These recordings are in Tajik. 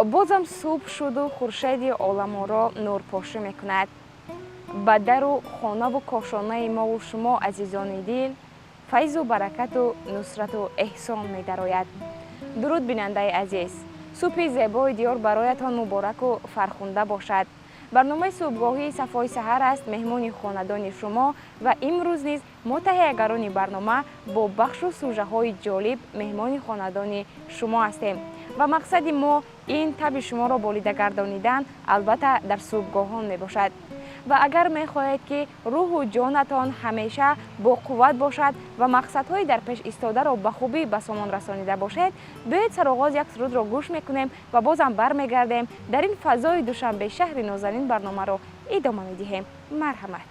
Бозам субҳ шуду хуршеди оламоро нурпошӣ мекунад. Ба дару хонаву кошонаи мову шумо, азизони дил, файзу баракату нусрату эҳсон медарояд. Дуруд, бинандаи азиз, субҳи зебои диёр бароятон мубораку фархунда бошад. Барномаи субҳгоҳии «Сафои саҳар» аст меҳмони хонадони шумо ва имрӯз низ мо, таҳиягарони барнома, бо бахшу сужаҳои ҷолиб меҳмони хонадони шумо ҳастем ва мақсади мо ин таби шуморо болида гардонидан, албатта, дар субҳгоҳон мебошад. Ва агар мехоҳед, ки рӯҳу ҷонатон ҳамеша бо қувват бошад ва мақсадҳои дар пеш истодаро ба хубӣ ба сомон расонида бошед, биёед, сароғоз як сурудро гӯш мекунем ва бозам бармегардем, дар ин фазои Душанбе, шаҳри нозанин, барномаро идома медиҳем. Марҳамат.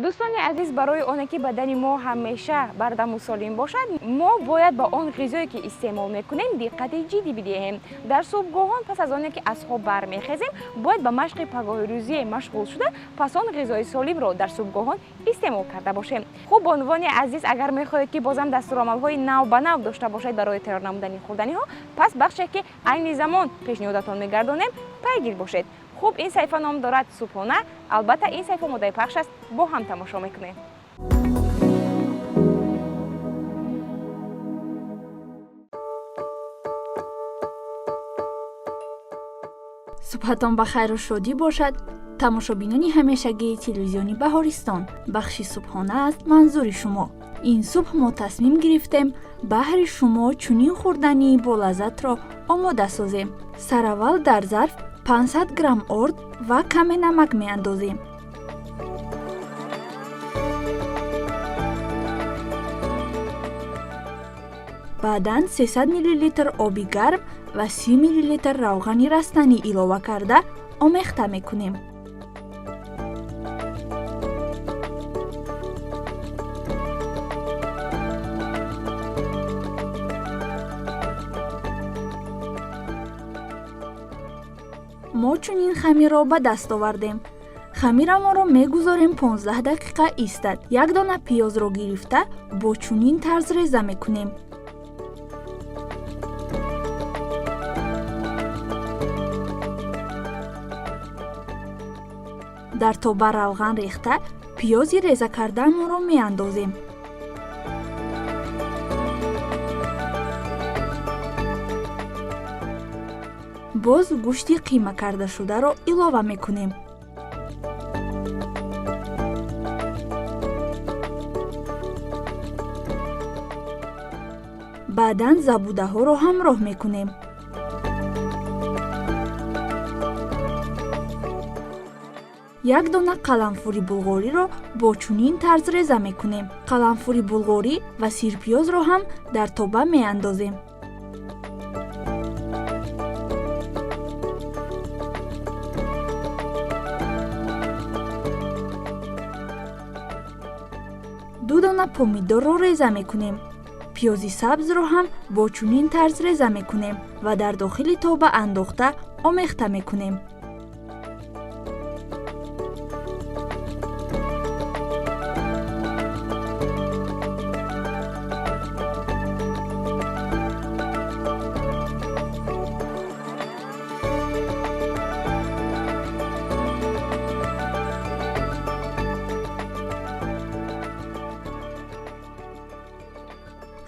Дӯстони азиз, барои оне ки бадани мо ҳамеша бардаму солим бошад, мо бояд ба он ғизое, ки истеъмол мекунем, диққати ҷиддӣ бидиҳем. Дар субҳгоҳон, пас аз оне ки аз хоб бармехезем, бояд ба машқи пагоҳирӯзие машғул шуда, пас он ғизои солимро дар субҳгоҳон истеъмол карда бошем. Хуб, бонувони азиз, агар мехоҳед, ки бозам дастурамалҳои нав ба нав дошта бошед барои тайёр намудани хӯрданиҳо, пас бахше, ки айни замон пешниҳодатон мегардонем, пайгир бошед. Хуб, ин саҳифа ном дорад «Субҳона». Албатта, ин саҳифа омодаи пахш аст, бо ҳам тамошо мекунем. Субҳатон ба хайру шодӣ бошад, тамошобинони ҳамешагии телевизиони Баҳористон. Бахши субҳона аст манзури шумо. Ин субҳ мо тасмим гирифтем баҳри шумо чунин хӯрдании болаззатро омода созем. Сараввал дар зарф 500 грамм орд ва каме намак меандозем. Баъдан 300 миллилитр оби гарм ва 30 миллилитр равғани растанӣ илова карда омехта мекунем. Мо чунин хамирро ба даст овардем. Хамирамонро мегузорем 15 дақиқа истад. Як дона пиёзро гирифта бо чунин тарз реза мекунем. Дар тоба равған рехта пиёзи реза кардаамонро меандозем. Боз гӯшти қима кардашударо илова мекунем. Баъдан забудаҳоро ҳамроҳ мекунем. Як дона қаламфури булғориро бо чунин тарз реза мекунем. Қаламфури булғорӣ ва сирпиёзро ҳам дар тоба меандозем. Ду дона помидорро реза мекунем. Пиёзи сабзро ҳам бо чунин тарз реза мекунем ва дар дохили тоба андохта омехта мекунем.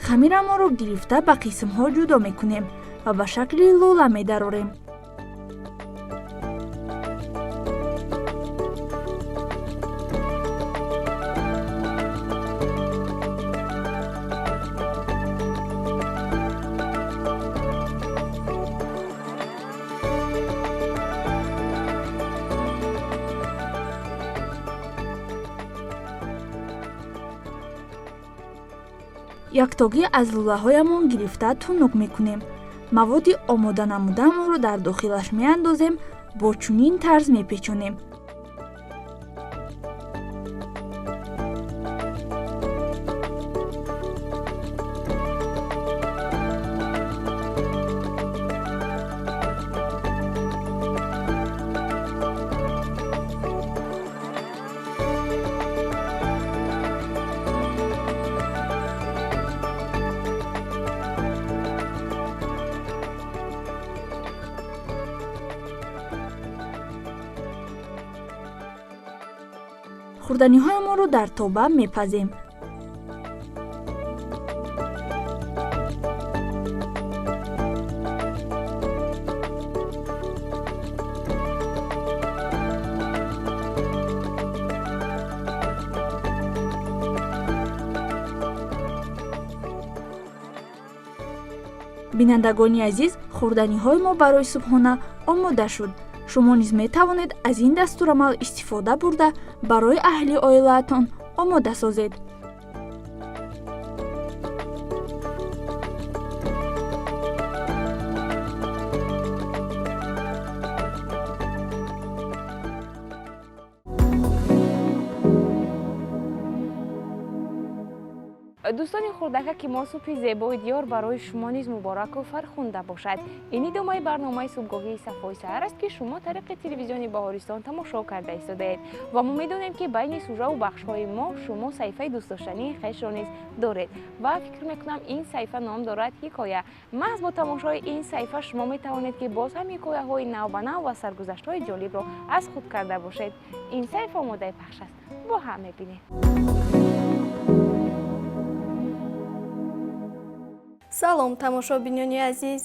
Хамирамонро гирифта ба қисмҳо ҷудо мекунем ва ба шакли лӯла медарорем. Яктогӣ аз лӯлаҳоямон гирифта тунук мекунем. Маводи омода намудаамонро дар дохилаш меандозем, бо чунин тарз мепечонем. Хӯрданиҳоямонро дар тоба мепазем. Бинандагони азиз, хӯрданиҳои мо барои субҳона омода шуд. Шумо низ метавонед аз ин дастурамал истифода бурда барои аҳли оилаатон омода созед. Дӯстони хурдака, ки мо субҳи зебои диёр барои шумо низ мубораку фархунда бошад. Ин идомаи барномаи субҳгоҳии Сафои саҳар аст, ки шумо тариқи телевизиони Баҳористон тамошо карда истодаед. Ва мо медонем, ки байни сужаву бахшҳои мо шумо саҳифаи дӯстдоштании хешро низ доред. Ва фикр мекунам, ин саҳифа ном дорад Ҳикоя. Маҳз бо тамошои ин саҳифа шумо метавонед, ки боз ҳам ҳикояҳои навбанав ва саргузаштҳои ҷолибро аз худ карда бошед. Ин саҳифа омодаи пахш аст. Бо ҳам мебинем. Салом, тамошобинони азиз.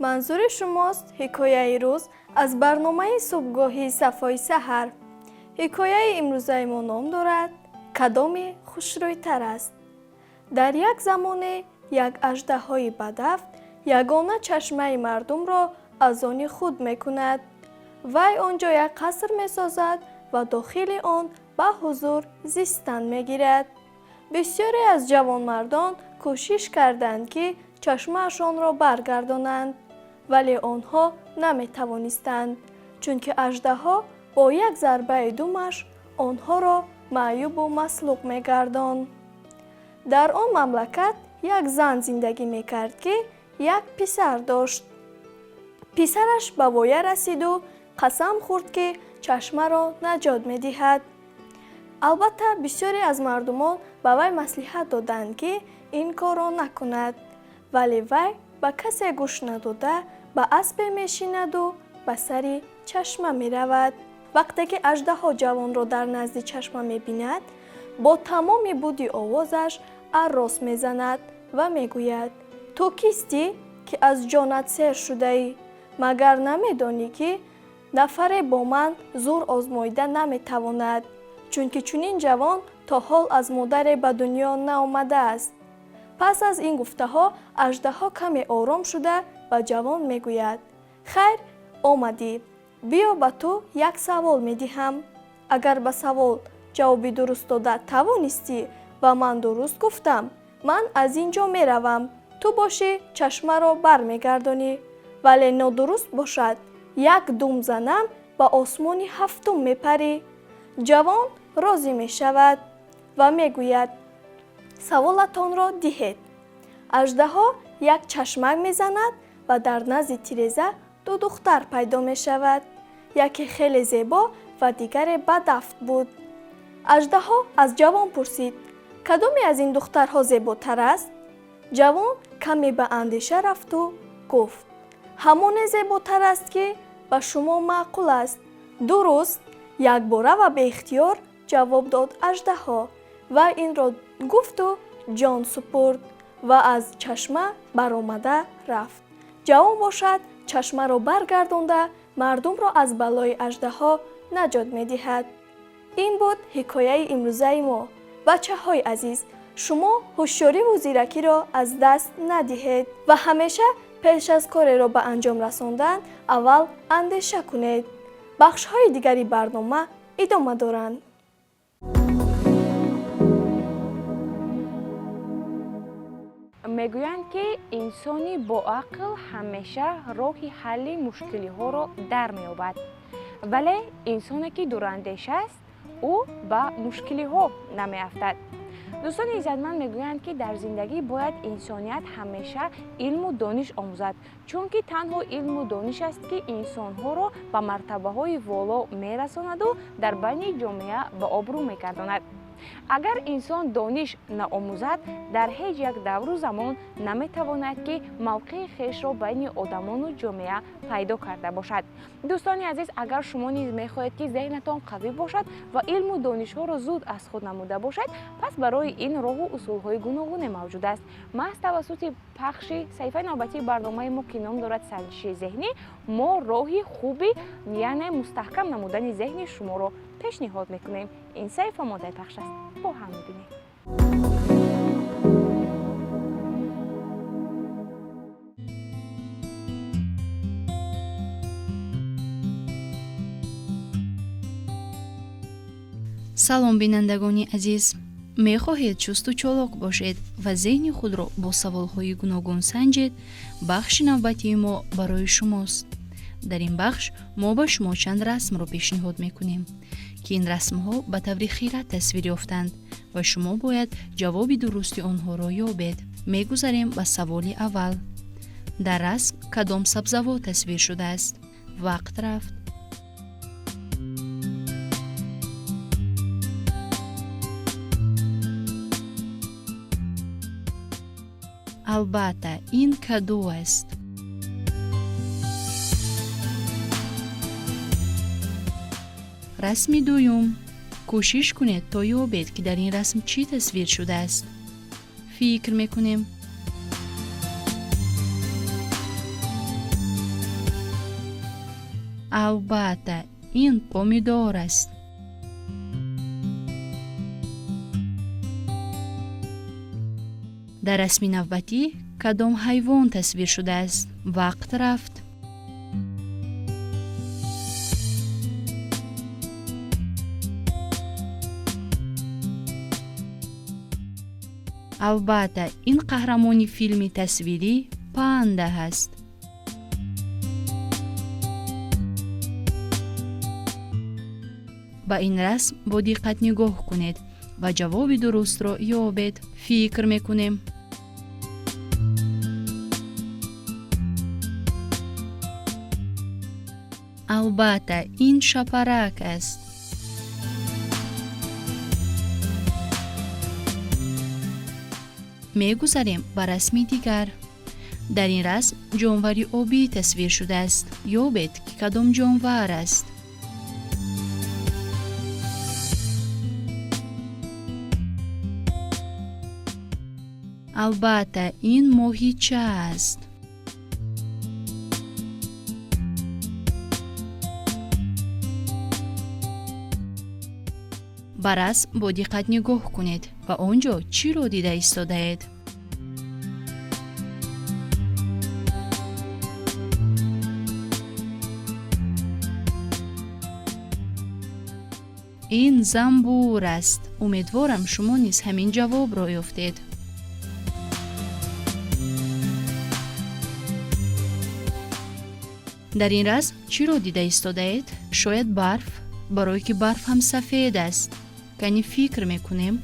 Манзури шумост ҳикояи рӯз аз барномаи субҳгоҳии Сафои саҳар. Ҳикояи имрӯзаи мо ном дорад «Кадоме хушрӯйтар аст». Дар як замоне як аждаҳои бадафт ягона чашмаи мардумро аз они худ мекунад. Вай он ҷо як қаср месозад ва дохили он ба ҳузур зистан мегирад. Бисёре аз ҷавонмардон кӯшиш карданд, ки чашмаашонро баргардонанд, вале онҳо наметавонистанд, чунки аждаҳо бо як зарбаи думаш онҳоро маъюбу маслуқ мегардонд. Дар он мамлакат як зан зиндагӣ мекард, ки як писар дошт. Писараш ба воя расиду қасам хӯрд, ки чашмаро наҷот медиҳад. Албатта, бисёре аз мардумон ба вай маслиҳат доданд, ки ин корро накунад, вале вай ба касе гӯш надода, ба аспе мешинаду ба сари чашма меравад. Вақте ки аждаҳо ҷавонро дар назди чашма мебинад, бо тамоми буди овозаш аррос мезанад ва мегӯяд: «Ту кистӣ, ки аз ҷонат сер шудаӣ? Магар намедонӣ, ки нафаре бо ман зур озмоида наметавонад, чунки чунин ҷавон то ҳол аз модаре ба дунё наомадааст?» Пас аз ин гуфтаҳо аждаҳо каме ором шуда, ба ҷавон мегӯяд: «Хайр омадӣ, биё, ба ту як савол медиҳам. Агар ба савол ҷавоби дуруст дода тавонистӣ ва ман дуруст гуфтам, ман аз ин ҷо меравам, ту бошӣ, чашмаро бармегардонӣ. Вале нодуруст бошад, як дум занам, ба осмони ҳафтум мепарӣ». Ҷавон розӣ мешавад ва мегӯяд: «Саволатонро диҳед». Аждаҳо як чашмак мезанад ва дар назди тиреза ду духтар пайдо мешавад. Яке хеле зебо ва дигаре бадафт буд. Аждаҳо аз ҷавон пурсид: «Кадоме аз ин духтарҳо зеботар аст?» Ҷавон каме ба андеша рафту гуфт: «Ҳамоне зеботар аст, ки ба шумо маъқул аст». «Дуруст», якбора ва беихтиёр ҷавоб дод аждаҳо ва инро гуфту ҷон супурд ва аз чашма баромада рафт. Ҷавон бошад, чашмаро баргардонда, мардумро аз балои аждаҳо наҷот медиҳад. Ин буд ҳикояи имрӯзаи мо. Бачаҳои азиз, шумо ҳушёриву зиракиро аз даст надиҳед ва ҳамеша пеш аз кореро ба анҷом расондан аввал андеша кунед. Бахшҳои дигари барнома идома доранд. Мегӯянд, ки инсони боақл ҳамеша роҳи ҳалли мушкилиҳоро дар меёбад, вале инсоне ки дурандеш аст, ӯ ба мушкилиҳо намеафтад. Дӯстони иззатманд, мегӯянд, ки дар зиндагӣ бояд инсоният ҳамеша илму дониш омӯзад, чунки танҳо илму дониш аст, ки инсонҳоро ба мартабаҳои воло мерасонаду дар байни ҷомеа ба обрӯ мегардонад. Агар инсон дониш наомӯзад, дар ҳеҷ як давру замон наметавонад, ки мавқеи хешро байни одамону ҷомеа пайдо карда бошад. Дӯстони азиз, агар шумо низ мехоҳед, ки зеҳнатон қавӣ бошад ва илму донишҳоро зуд аз худ намуда бошед, пас барои ин роҳу усулҳои гуногуне мавҷуд аст. Маҳз тавассути пахши саҳифаи навбатии барномаи мо, ки ном дорад «Санҷиши зеҳнӣ», мо роҳи хуби, яъне мустаҳкам намудани зеҳни шуморо пешниҳод мекунем. Ин саҳифа омодаи пахш аст, бо ҳам мебинем. Салом, бинандагони азиз! Мехоҳед чусту чолок бошед ва зеҳни худро бо саволҳои гуногун санҷед? Бахши навбатии мо барои шумост. Дар ин бахш мо ба шумо чанд расмро пешниҳод мекунем, ки ин расмҳо ба таври хира тасвир ёфтанд ва шумо бояд ҷавоби дурусти онҳоро ёбед. Мегузарем ба саволи аввал. Дар расм кадом сабзавот тасвир шудааст? Вақт рафт. Албатта, ин каду аст. Расми дуюм. Кӯшиш кунед, то ёбед, ки дар ин расм чӣ тасвир шудааст. Фикр мекунем. Албатта, ин помидор аст. Дар расми навбатӣ кадом ҳайвон тасвир шудааст? Вақт рафт. Албатта, ин қаҳрамони филми тасвирӣ панда ҳаст. Ба ин расм бо диққат нигоҳ кунед ва ҷавоби дурустро ёбед. Фикр мекунем. Албатта, ин шапарак аст. Мегузарем ба расми дигар. Дар ин расм ҷонвари обӣ тасвир шудааст. Ёбед, ки кадом ҷонвар аст. Албатта, ин моҳича аст. Ба расм бо диққат нигоҳ кунед ва он ҷо чиро дида истодаед? Ин замбур аст. Умедворам, шумо низ ҳамин ҷавобро ёфтед. Дар ин расм чиро дида истодаед? Шояд барф, барое ки барф ҳам сафед аст. Кани, фикр мекунем.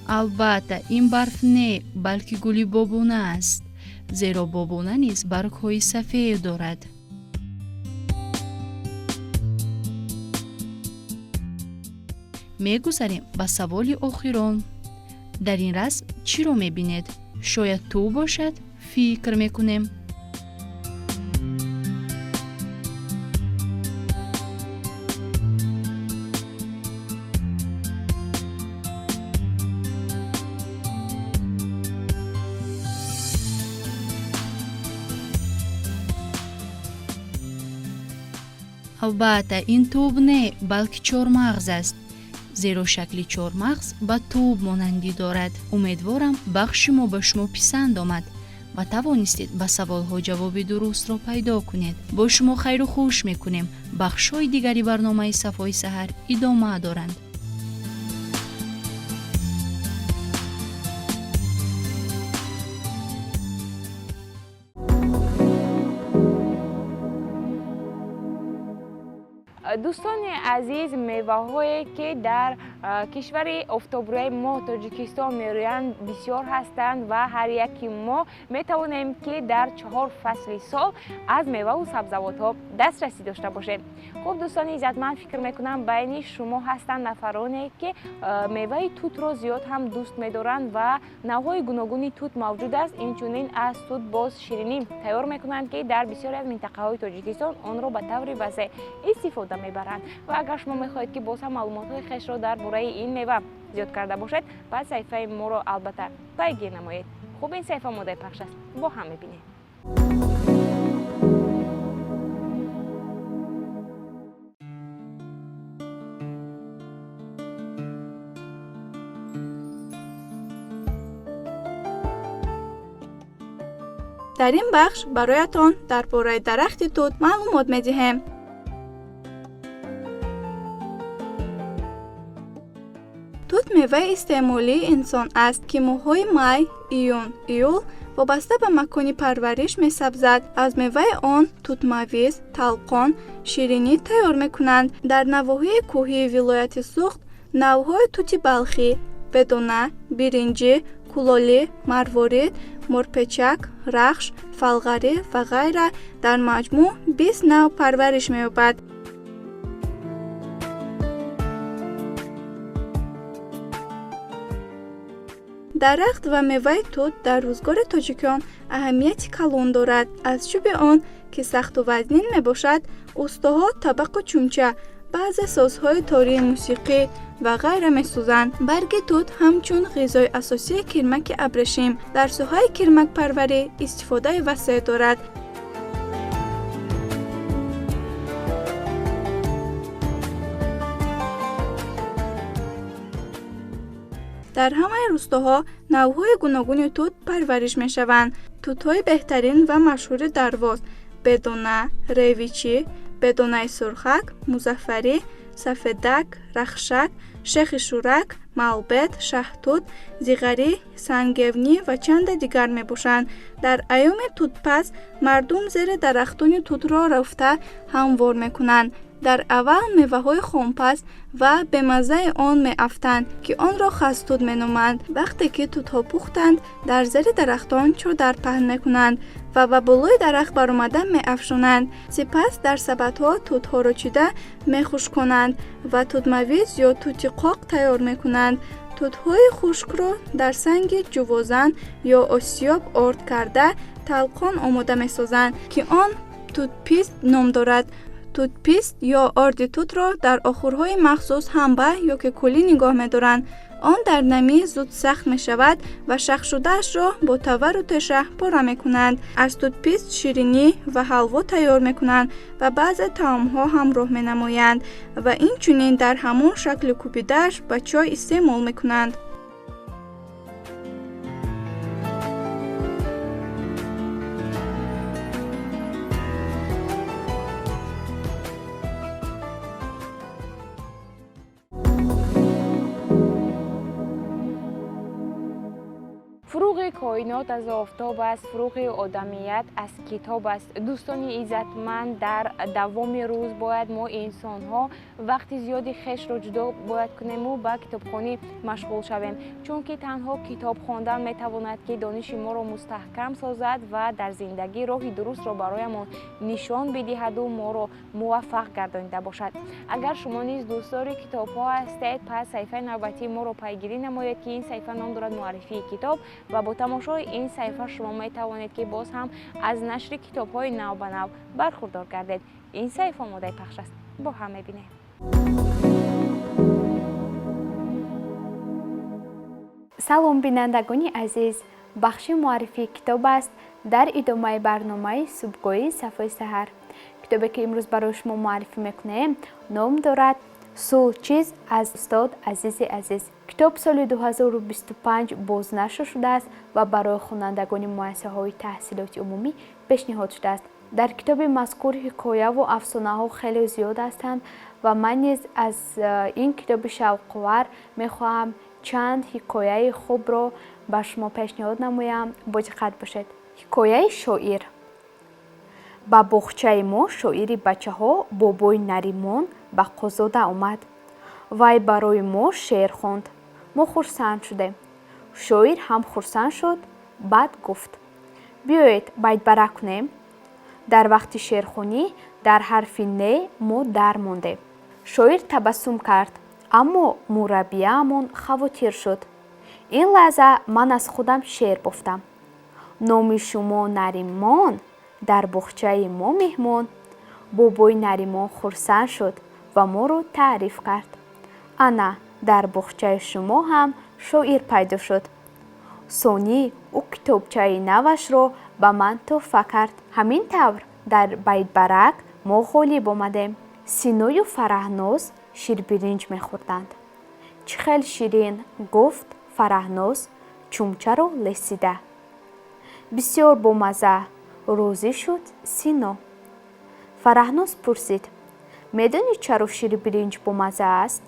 Албатта, ин барф не, балки гули бобуна аст, зеро бобуна низ баргҳои сафед дорад. Мегузарем ба саволи охирон. Дар ин расм чиро мебинед? Шояд тӯб бошад? Фикр мекунем. Албатта, ин тӯб не, балки чормағз аст, зеро шакли чормағз ба тӯб монандӣ дорад. Умедворам, бахши мо ба шумо писанд омад ва тавонистед ба саволҳо ҷавоби дурустро пайдо кунед. Бо шумо хайру хуш мекунем. Бахшҳои дигари барномаи «Сафои саҳар» идома доранд. Дӯстони азиз, меваҳое, ки дар кишвари офтобрӯяи мо, Тоҷикистон, мерӯянд, бисёр ҳастанд ва ҳар яки мо метавонем, ки дар чаҳор фасли сол аз меваву сабзавотҳо дастрасӣ дошта бошем. Хуб, дӯстони иззатманд, фикр мекунам, байни шумо ҳастанд нафароне, ки меваи тутро зиёд ҳам дӯст медоранд ва навъҳои гуногуни тут мавҷуд аст. Инчунин аз тут боз ширинӣ тайёр мекунанд, ки дар бисёре аз минтақаҳои Тоҷикистон онро ба таври васеъ истифода мебаранд. Ва агар шумо мехоҳед, ки боз ҳам маълумотҳои хешро дар бораи ин мева зиёд карда бошед, пас саҳифаи моро албатта пайгир намоед. Хуб, ин саҳифа омодаи пахш аст, бо ҳам мебинем. Дар ин бахш бароятон дар бораи дарахти тут маълумот медиҳем. Тут меваи истеъмолии инсон аст, ки моҳҳои май, июн, июл вобаста ба макони парвариш месабзад. Аз меваи он тутмавиз, талқон, ширинӣ тайёр мекунанд. Дар навоҳии кӯҳии вилояти Суғд навъҳои тути балхӣ, бедона, биринҷӣ, кулолӣ, марворид, морпечак, рахш, фалғарӣ ва ғайра дар маҷмӯъ 20 навъ парвариш меёбад. Дарахт ва меваи тут дар рӯзгори тоҷикон аҳамияти калон дорад. Аз чӯби он, ки сахту вазнин мебошад, устоҳо табақу чумча Баъзе созҳои тории мусиқӣ ва ғайра месозанд. Барги тут ҳамчун ғизои асосии кирмаки абрешим дар соҳаи кирмакпарварӣ истифодаи васеъ дорад. Дар ҳамаи рустоҳо навъҳои гуногуни тут парвариш мешаванд. Тутҳои беҳтарин ва машҳури Дарвоз: бедона, ревичӣ, бедонаи сурхак, музаффарӣ, сафедак, рахшак, шехи шӯрак, малбет, шаҳтут, зиғарӣ, сангевнӣ ва чанде дигар мебошанд. Дар айёми тутпаз мардум зери дарахтони тутро рафта ҳамвор мекунанд. Дар аввал меваҳои хомпаз ва бемаззаи он меафтанд, ки онро хастут меноманд. Вақте ки тутҳо пухтанд, дар зери дарахтон чодар паҳн мекунанд ва ба болои дарахт баромада меафшонанд. Сипас дар сабадҳо тутҳоро чида мехушконанд ва тутмавиз ё тути қоқ тайёр мекунанд. Тутҳои хушкро дар санги ҷувозан ё осиёб орд карда талқон омода месозанд, ки он тутпист ном дорад. Тутпист ё орди тутро дар охурҳои махсус ҳамба ё ки кулӣ нигоҳ медоранд. Он дар намӣ зуд сахт мешавад ва шахшудаашро бо тавару теша пора мекунанд. Аз тутпист ширинӣ ва ҳалво тайёр мекунанд ва баъзе таомҳо ҳамроҳ менамоянд ва инчунин дар ҳамон шакли кӯбидааш ба чой истеъмол мекунанд. Фуруғи коинот аз офтоб аст, фуруғи одамият аз китоб аст. Дӯстони иззатманд, дар давоми рӯз бояд мо инсонҳо вақти зиёди хешро ҷудо бояд кунему ба китобхонӣ машғул шавем, чунки танҳо китоб хондан метавонад, ки дониши моро мустаҳкам созад ва дар зиндагӣ роҳи дурустро бароямон нишон бидиҳаду моро муваффақ гардонида бошад. Агар шумо низ дӯстдори китобҳо ҳастед, пас саҳифаи навбатии моро пайгирӣ намоед, ки ин саҳифа ном дорад «Муаррифии китоб», ва бо тамошои ин саҳифа шумо метавонед, ки боз ҳам аз нашри китобҳои навбанав бархурдор гардед. Ин саҳифа омодаи пахш аст, бо ҳам мебинем. Салом, бинандагони азиз! Бахши муаррифии китоб аст дар идомаи барномаи субҳгоҳии Сафои саҳар. Китобе, ки имрӯз барои шумо муаррифӣ мекунем, ном дорад «Сулҳчиз» аз устод Азизи Азиз. Китоб соли 2025 бознашр шудааст ва барои хонандагони муассисаҳои таҳсилоти умумӣ пешниҳод шудааст. Дар китоби мазкур ҳикояву афсонаҳо хеле зиёд ҳастанд ва ман низ аз ин китоби шавқовар мехоҳам чанд ҳикояи хубро ба шумо пешниҳод намоям. Бодиққат бошед. Ҳикояи шоир. Ба боғчаи мо шоири бачаҳо бобои Наримон Бақозода омад. Вай барои мо шеър хонд. Мо хурсанд шудем, шоир ҳам хурсанд шуд. Баъд гуфт: «Биёед, байтбарак кунем». Дар вақти шеърхонӣ дар ҳарфи «н» мо дар мондем. Шоир табассум кард, аммо мураббияамон хавотир шуд. Ин лаҳза ман аз худам шеър бофтам: «Номи шумо Наримон, дар боғчаи мо меҳмон». Бобои Наримон хурсанд шуд ва моро таъриф кард: «Ана, дар боғчаи шумо ҳам шоир пайдо шуд». Сонӣ ӯ китобчаи навашро ба ман тӯҳфа кард. Ҳамин тавр дар байтбарак мо ғолиб омадем. Синою Фараҳноз ширбиринҷ мехӯрданд. «Чӣ хел ширин», гуфт Фараҳноз, чумчаро лесида. «Бисёр бомазза», розӣ шуд Сино. Фараҳноз пурсид: «Медонӣ, чаро ширбиринҷ бомазза аст?»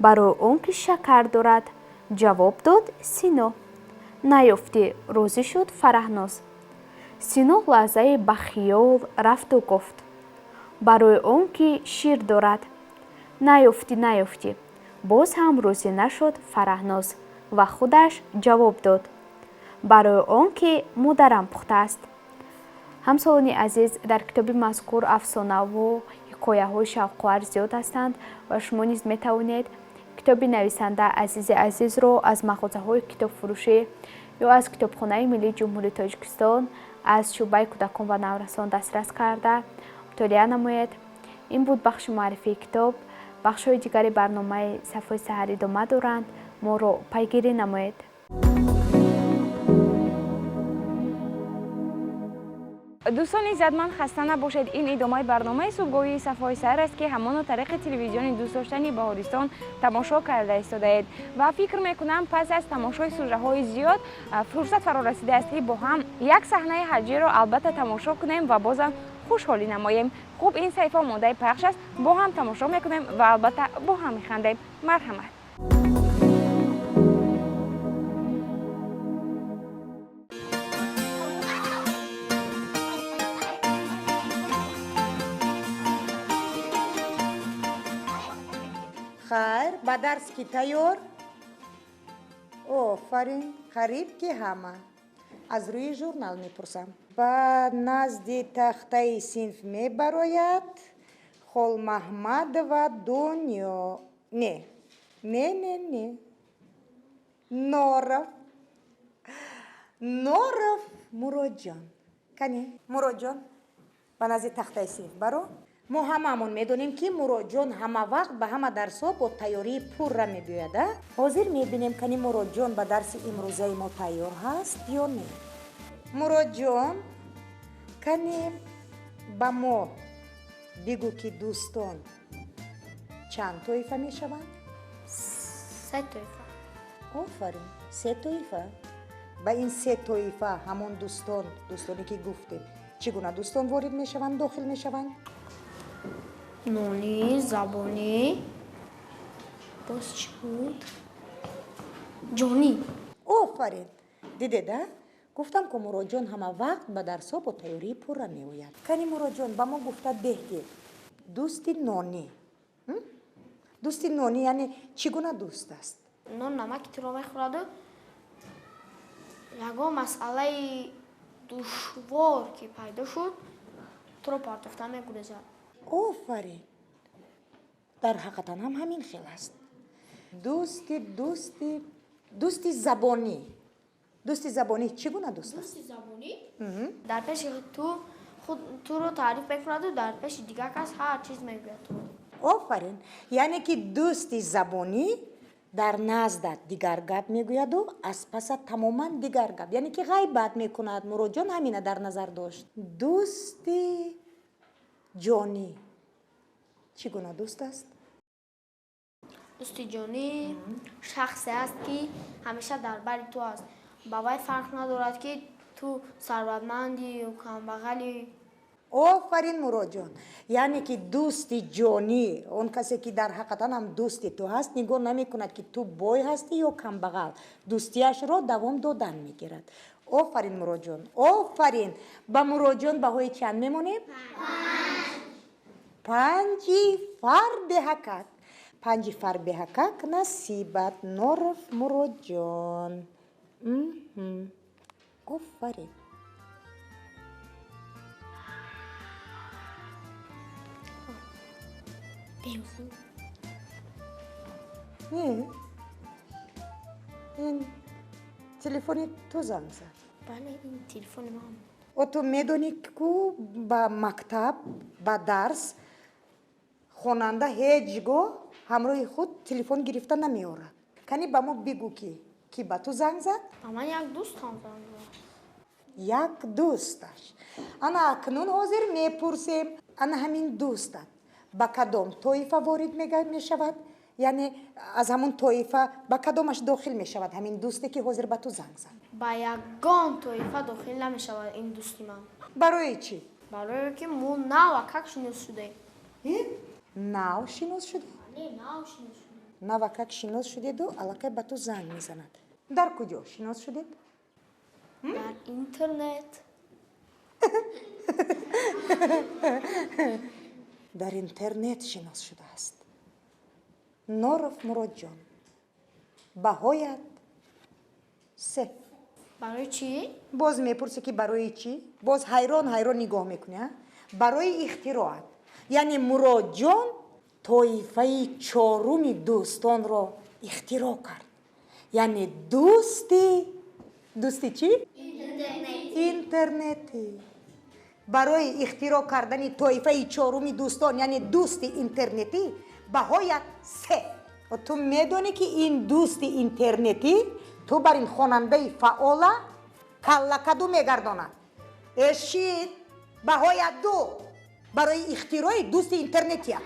«Барои он ки шакар дорад», ҷавоб дод Сино. «Наёфтӣ», розӣ шуд Фараҳноз. Сино лаҳзае ба хиёл рафту гуфт: «Барои он ки шир дорад». «Наёфтӣ, наёфтӣ», боз ҳам розӣ нашуд Фараҳноз ва худаш ҷавоб дод: «Барои он ки модарам пухтааст». Ҳамсолони азиз, дар китоби мазкур афсонаву ҳикояҳои шавқовар зиёд ҳастанд ва шумо низ метавонед китоби нависанда Азизи Азизро аз мағозаҳои китобфурӯшӣ ё аз Китобхонаи миллии Ҷумҳурии Тоҷикистон аз шӯъбаи кӯдакон ва наврасон дастрас карда мутолиа намоед. Ин буд бахши муаррифии китоб. Бахшҳои дигари барномаи Сафои саҳар идома доранд. Моро пайгирӣ намоед. Дӯстони иззатманд, хаста набошед. Ин идомаи барномаи субҳгоҳии Сафои саҳар аст, ки ҳамоно тариқи телевизиони дӯстдоштани Баҳористон тамошо карда истодаед. Ва фикр мекунам, пас аз тамошои сужаҳои зиёд фурсат фаро расидааст, ки бо ҳам як саҳнаи ҳаҷиро албатта тамошо кунем ва бозам хушҳолӣ намоем. Хуб, ин саҳифа омодаи пахш аст, бо ҳам тамошо мекунем ва албатта бо ҳам механдем. Марҳамат. Хайр, ба дарс ки тайёр? Офарин, қариб ки ҳама. Аз рӯи журнал мепурсам. Ба назди тахтаи синф мебарояд Холмаҳмадова Дунё. Не, не, не, не, Норов, Норов Муроҷон. Кани, Муроҷон, ба назди тахтаи синф баро. Мо ҳамаамон медонем, ки Муроҷон ҳама вақт ба ҳама дарсҳо бо тайёрии пурра мебиёяд. А ҳозир мебинем, кани Муроҷон ба дарси имрӯзаи мо тайёр ҳаст ё не. Муроҷон, кани ба мо бигӯ, ки дӯстон чанд тоифа мешаванд? Се тоифа. Офарин, се тоифа. Ба ин се тоифа ҳамон дӯстон, дӯстоне ки гуфтем, чӣ гуна дӯстон ворид мешаванд, дохил мешаванд? Нони, забонӣ, боз чӣ буд, ҷонӣ. Офарин, дидеда, гуфтам, ку Муроҷон ҳама вақт ба дарсҳо бо тайёрии пурра меояд. Кани, Муроҷон, ба мо гуфта деҳ, ки дӯсти нонӣ, дӯсти нонӣ яъне чӣ гуна дӯст аст? Нон намаки туро мехӯраду ягон масъалаи душвор ки пайдо шуд, туро партофта мегурезад. Офарин, дар ҳақиқатан ҳам ҳамин хел аст. Дӯсти забонӣ, дӯсти забонӣ чӣ гуна дӯст аст? Дӯсти забонӣ дар пеши ту худ туро таъриф мекунаду дар пеши дигар кас ҳар чиз мегӯяд туро. Офарин, яъне ки дӯсти забонӣ дар наздат дигар гап мегӯяду аз пасат тамоман дигар гап, яъне ки ғайбат мекунад. Муроҷон ҳамина дар назар дошт. Дӯсти ҷонӣ чӣ гуна дӯст аст? Дӯсти ҷонӣ шахсе аст, ки ҳамеша дар бари ту аст. Ба вай фарқ надорад, ки ту сарватмандӣ ё камбағалӣ. Офарин, Муроҷон, яъне ки дӯсти ҷонӣ он касе, ки дар ҳақиқатан ҳам дӯсти ту ҳаст, нигоҳ намекунад, ки ту бой ҳастӣ ё камбағал, дӯстиашро давом додан мегирад. Офарин, Муроҷон, офарин. Ба Муроҷон баҳои чанд мемонем? Панҷи фарбеҳакак. Панҷи фарбеҳакак насибат, Норов Муроҷон. Офарин. Не, ин телефони ту занг зад? Бале, ин телефони ман. О, ту медонӣ, ку ба мактаб, ба дарс хонанда ҳеҷ гоҳ ҳамроҳи худ телефон гирифта намеорад. Кани ба мо бигӯ, ки кӣ ба ту занг зад? Ба ман як дӯстам занг зад. Як дӯсташ. Ана акнун ҳозир мепурсем, ана ҳамин дӯстат ба кадом тоифа ворид мешавад, яъне аз ҳамун тоифа ба кадомаш дохил мешавад ҳамин дӯсте, ки ҳозир ба ту занг зад? Ба ягон тоифа дохил намешавад ин дӯсти ман. Барои чӣ? Барое ки мо навакак шинос шудем. Нав шинос шудед? Бале, нав шинос шудем. Навакак шинос шудеду аллакай ба ту занг мезанад. Дар куҷо шинос шудед? Дар интернет. Дар интернет шинос шудааст. Норов Муроҷон, баҳоят се. Барои чӣ? Боз мепурсӣ, ки барои чӣ? Боз ҳайрон ҳайрон нигоҳ мекунӣ. А барои ихтироат. Яъне Муроҷон тоифаи чоруми дӯстонро ихтироъ кард, яъне дӯсти чӣ? Интернетӣ. Барои ихтироъ кардани тоифаи чоруми дӯстон, яъне дӯсти интернетӣ, баҳоят 3. Ту медонӣ, ки ин дӯсти интернетӣ ту бар ин хонандаи фаъола каллакаду мегардонад. Эшид, баҳоят 2 барои ихтирои дӯсти интернетия.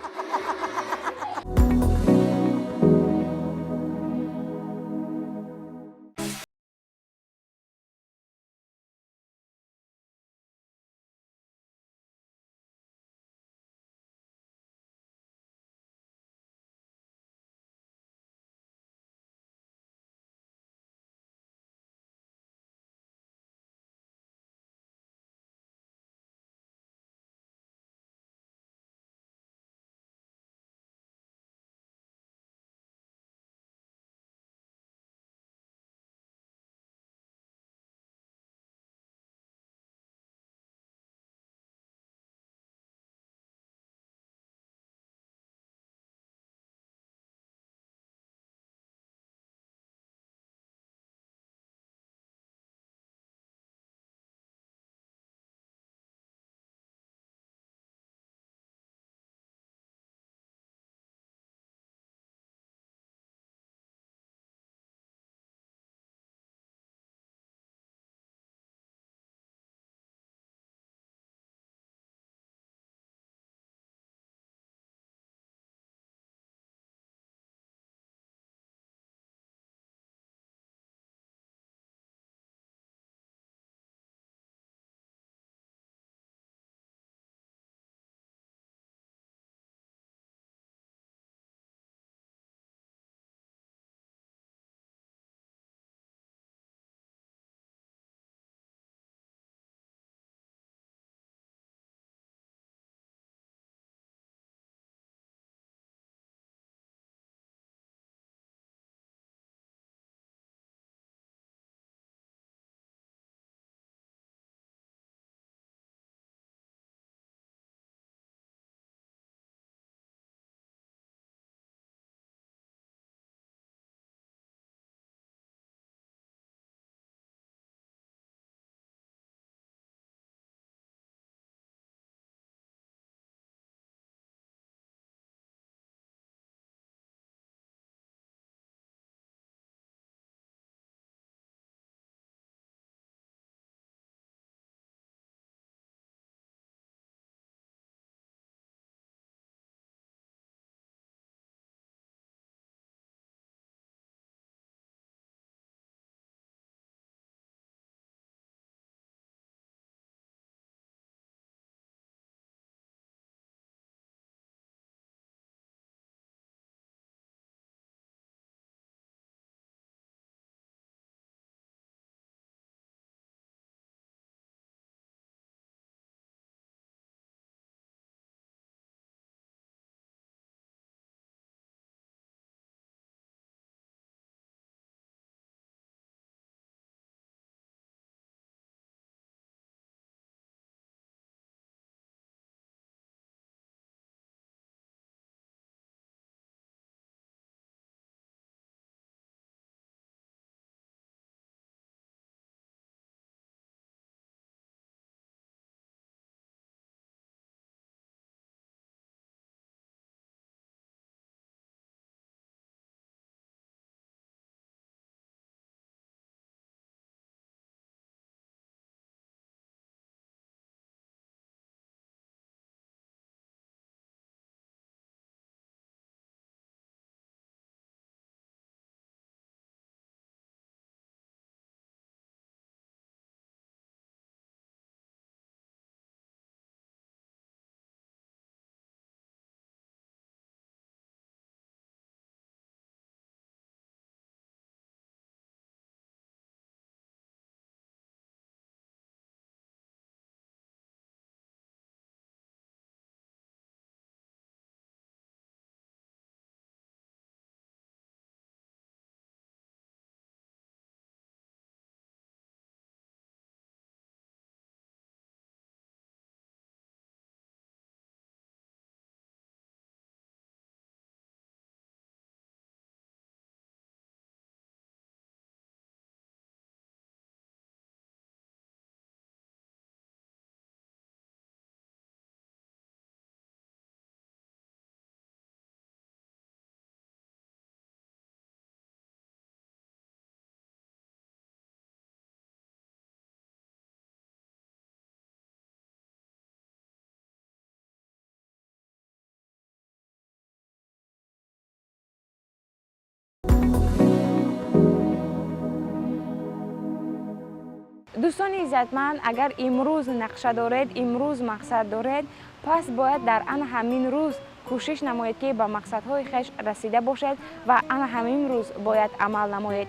Дӯстони иззатманд, агар имрӯз нақша доред, имрӯз мақсад доред, пас бояд дар ана ҳамин рӯз кӯшиш намоед, ки ба мақсадҳои хеш расида бошед ва ана ҳамин рӯз бояд амал намоед,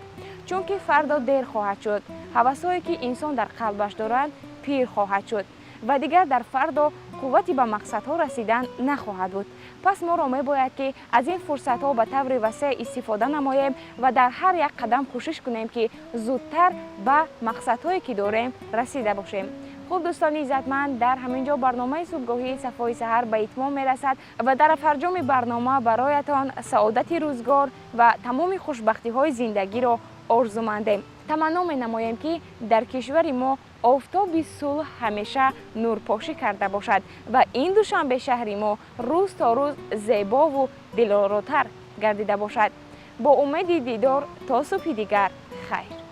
чунки фардо дер хоҳад шуд. Ҳавасҳое, ки инсон дар қалбаш дорад, пир хоҳад шуд ва дигар дар фардо қуввати ба мақсадҳо расидан нахоҳад буд. Пас моро мебояд, ки аз ин фурсатҳо ба таври васеъ истифода намоем ва дар ҳар як қадам кӯшиш кунем, ки зудтар ба мақсадҳое, ки дорем, расида бошем. Хуб, дӯстони иззатманд, дар ҳамин ҷо барномаи субҳгоҳии Сафои саҳар ба итмом мерасад ва дар фарҷоми барнома бароятон саодати рӯзгор ва тамоми хушбахтиҳои зиндагиро орзумандем. Таманно менамоем, ки дар кишвари мо офтоби сулҳ ҳамеша нурпошӣ карда бошад ва ин Душанбе шаҳри мо рӯз то рӯз зебову дилоротар гардида бошад. Бо умеди дидор то субҳи дигар, хайр.